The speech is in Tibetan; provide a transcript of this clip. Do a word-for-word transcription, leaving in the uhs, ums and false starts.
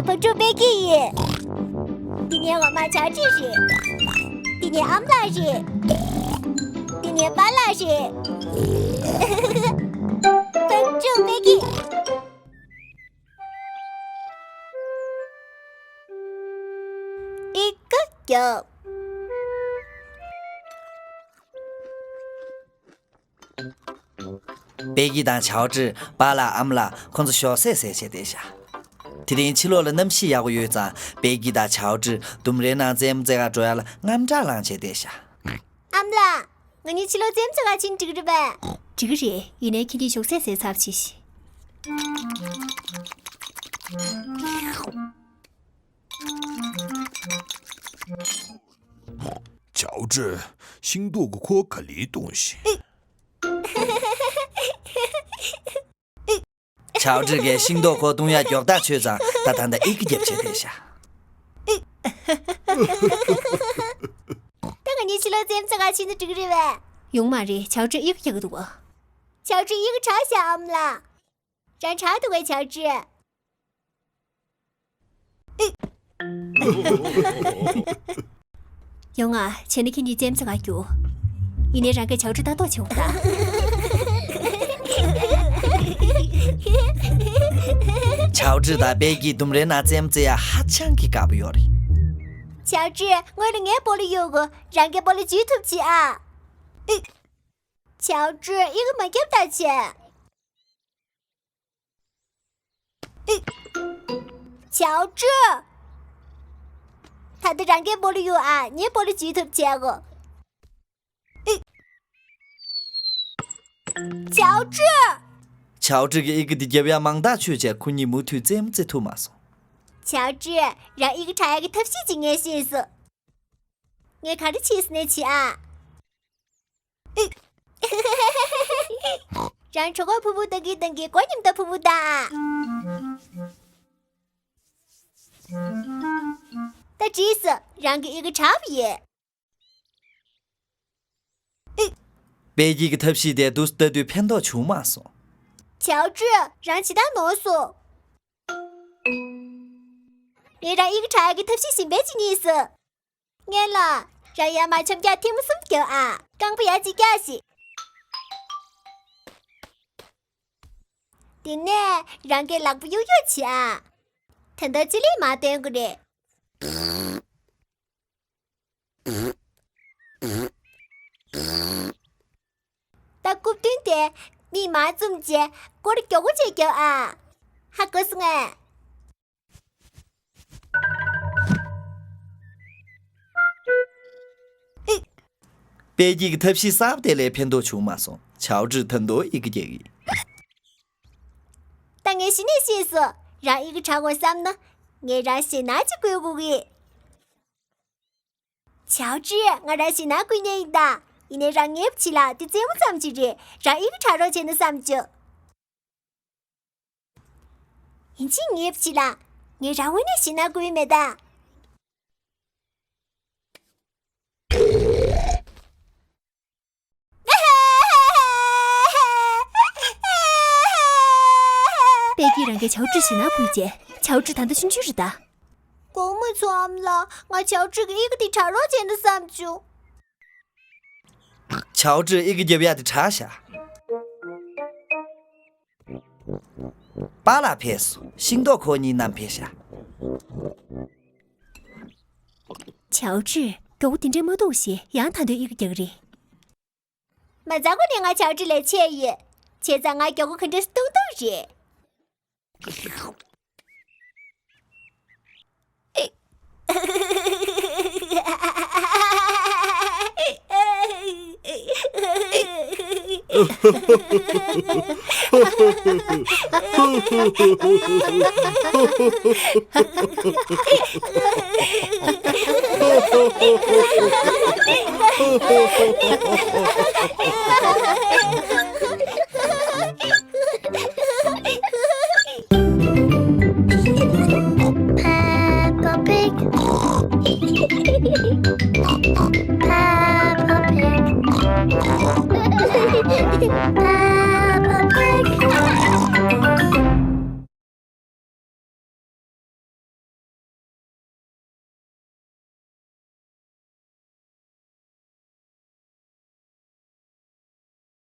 བང་ཕྲུག་པད་སྐྱིད་ཡིན། འདི་ངའི་འོག་མ་ཆའོ་ཀྲི་རེད། འདི་ངའི་ཨ་མ་ལགས་རེད། འདི་ངའི་པཱ་ལགས་རེད། བང་ཕྲུག་པད་སྐྱིད། ཨི་ཀ་རྒྱབ། པད་སྐྱིད་དང་ཆའོ་ཀྲི་པཱ་ལགས་ཨ་མ་ལགས་ཁོང་ཚོ་ཞོགས་ཟས་ཟས་བྱས་བསྡད་ཤག་དེ་རིང་ཕྱི་ལོགས་ལ་གནམ་གཤིས་ཡག་པོ་ཡོད་ཙང་པད་སྐྱིད་དང་ཆའོ་ཀྲི་ལྡུམ་རའི་ནང་རྩེད་མོ་རྩེ་ག་འགྲོ་ཡ་ལ་དངངས་སྐྲག་ལངས་བྱས་བསྡད་ཤག་ཨ་མ་ལགས། ང་གཉིས་ཕྱི་ལོགས་རྩེད་མོ་རྩེ་ག་ཕྱིན་འགྲིག་གི་རེད་པས། འགྲིག་གི་རེད། ཡིན་ནའི་ཁྱེད་ཀྱིས་ཞོགས་ཟས་ཟས་ཚར་བྱས་ཤིག་ཆའོ་ཀྲི། ཤིང་ཏོག་གི་ཁུ་བ་ག་ལེར་བཏུང་ཤིག་ཆའོ་ཀྲི་གིས་ཤིང་ཏོག་ཁུ་བ་བཏུང་ཡག་མགྱོགས་ཐག་ཆོད་ཙང་ད་ད་ལྟ་ཨི་ཀ་རྒྱབ་བྱས་བསྡད་ཤག་ད་ང་གཉིས་ཕྱི་ལོགས་རྩེད་མོ་རྩེ་ག་ཕྱིན་ན་འགྲིག་གི་རེད་པས། ཡོང་མ་རེད། ཆའོ་ཀྲི་ཨི་ཀ་རྒྱག་གི་འདུག་པ། ཆའོ་ཀྲི་ཨི་ཀ་དྲག་ཤག་ཨ་མ་ལགས། རང་དྲག་འདུག་གས་ཆའོ་ཀྲི། ཡོང་ང་། བྱས་ན་ཁྱེད་གཉིས་རྩེད་མོ་རྩེ་ག་རྒྱུགས། ཡིན་ནའི་རང་གིས་ཆའོ་ཀྲི་ལྟ་རྟོག་བྱེད་འོང་ད། ཆའོ་ཀྲི་དང་པད་སྐྱིད་ལྡུམ་རའི་ནང་རྩེད་མོ་རྩེ་ཡ་ཧ་ཅང་གི་དགའ་པོ་ཡོད་རེད། ཆའོ་ཀྲི། སྔོན་ལ་ངའི་སྤོ་ལོ་གཡུག་གོ། རང་གིས་སྤོ་ལོ་འཇུས་ཐུབ་བྱེད་ཨ། ཨི། ཆའོ་ཀྲི། ཨི་ཀ་མ་རྒྱབ་ད་བྱས། ཨི། ཆའོ་ཀྲི། ད་ལྟ་རང་གིས་སྤོ་ལོ་གཡུག་ཨ། ངའི་སྤོ་ལོ་འཇུས་ཐུབ་བྱེད་གོ། ཨི། ཆའོ་ཀྲི། ཆའོ་ཀྲི་གིས་ཨི་ཀ་འདི་རྒྱབ་ཡ་མང་ཐག་ཆོད་བྱས་ཁོ་གཉིས་མུ་མཐུད་རྩེད་མོ་རྩེ་ཐུབ་མ་སོང་། ཆའོ་ཀྲི། རང་ཨི་ཀ་དྲག་ཡག་གི་ཐབས་ཤེས་ཅིག་ངས་ཤེས་སོང་། ངས་ག་རེ་བྱེད་ཟེར་ནའི་བྱེད་ཨ། རང་གྲོད་ཁོག་ཕུར་བུ་བཏང་གིན་བཏང་གིན་མགོ་མཉམ་དུ་ཕུར་བུ་བཏང་ཨ། ད་འགྲིག་སོང་། རང་གི་ཨི་ཀ་དྲག་པ་ཡིན། ཨི། པད་སྐྱིད་ཀྱི་ཐབས་ཤེས་དེ་དུས་ལྟ་དུས་ཕན་ཐོགས་བྱུང་མ་སོང་། ཆའོ་ཀྲི། རང་ཇི་ལྟར་ནོར་སོང་། ངས་རང་ཨི་ཀ་དྲག་ཡག་གི་ཐབས་ཤེས་གཞན་པ་ཅིག་རྙེད་སོང་། སྔོན་ལ། རང་ཡར་མར་འཆམ་རྒྱག་ཐེངས་མ་གསུམ་རྒྱག་ཨ། རྐང་པ་ཡར་གཅིག་བཀྱག་ཞིག་དེ་ནས་རང་གི་ལག་པ་གཡུག་གཡུག་བྱེད་ཨ། ད་ལྟ་ལྕེ་ལེབ་མར་བཏོན་དགོས་རེད། ད་རྐུབ་སྟོན་དེ་མིག་མར་བཙུམ་བྱས་སྐོར་མགྱོགས་པོ་བྱས་རྒྱོབ་ཨ། ཧ་གོ་སོང་ངས། ཨི། པད་སྐྱིད་ཀྱི་ཐབས་ཤེས་གསར་པ་དེ་ལས་ཕན་ཐོགས་བྱུང་མ་སོང་། ཆའོ་ཀྲི་ད་དུང་ཨི་ཀ་རྒྱག་གི། ད་ངས་གཞི་ནས་ཤེས་སོང་། རང་ཨི་ཀ་དྲག་དགོས་བསམ་ན། ངས་རང་ཞེད་སྣང་ཅིག་དགོས་དགོས་གི། ཆའོ་ཀྲི། ང་རང་ཞེད་སྣང་དགོས་མཁན་ཡིན་ད། ཡིན་ནའི་རང་ངའི་བུ་ཆེ་ལགས་འདི་རྩེད་མོ་ཙམ་ཅིག་རེད། རང་ཨི་ཀ་དྲག་རོགས་བྱས་ན་བསམ་བྱུང་། ཡིན་གཅིག་ངའི་བུ་ཆེ་ལགས། ངས་རང་ངོས་ནས་ཞེད་སྣང་དགོས་མེད་ད། པད་སྐྱིད་རང་གིས་ཆའོ་ཀྲི་ཞེད་སྣང་དགོས་བྱས། ཆའོ་ཀྲི་ད་ལྟ་ཆུང་ཆུང་རེད་ད། དགོང་མོ་ཚོ་ཨ་མ་ལགས། ང་ཆའོ་ཀྲི་གི་ཨི་ཀ་འདི་དྲག་རོགས་བྱས་ན་བསམ་བྱུང་། ཆའོ་ཀྲི་ཨི་ཀ་རྒྱབ་ཡག་འདི་དྲག་ཤག་པཱ་ལགས་ཕེབས་སོང་། ཤིང་ཏོག་ཁོ་གཉིས་བསྣམས་ཕེབས་ཤག་ཆའོ་ཀྲི། མགྱོགས་པོ་དེ་འདྲས་མ་གཏོང་ཞེས་ཡང་ད་དུང་ཨི་ཀ་རྒྱག་གི་རེད། མ་རྩ་གོ་ནས་ང་ཆའོ་ཀྲི་ལས་ཆེ་ཡོད། བྱས་ཙང་ང་མགྱོགས་པོ་ག་འདྲས་སེ་གཏོང་གཏོང་རེད།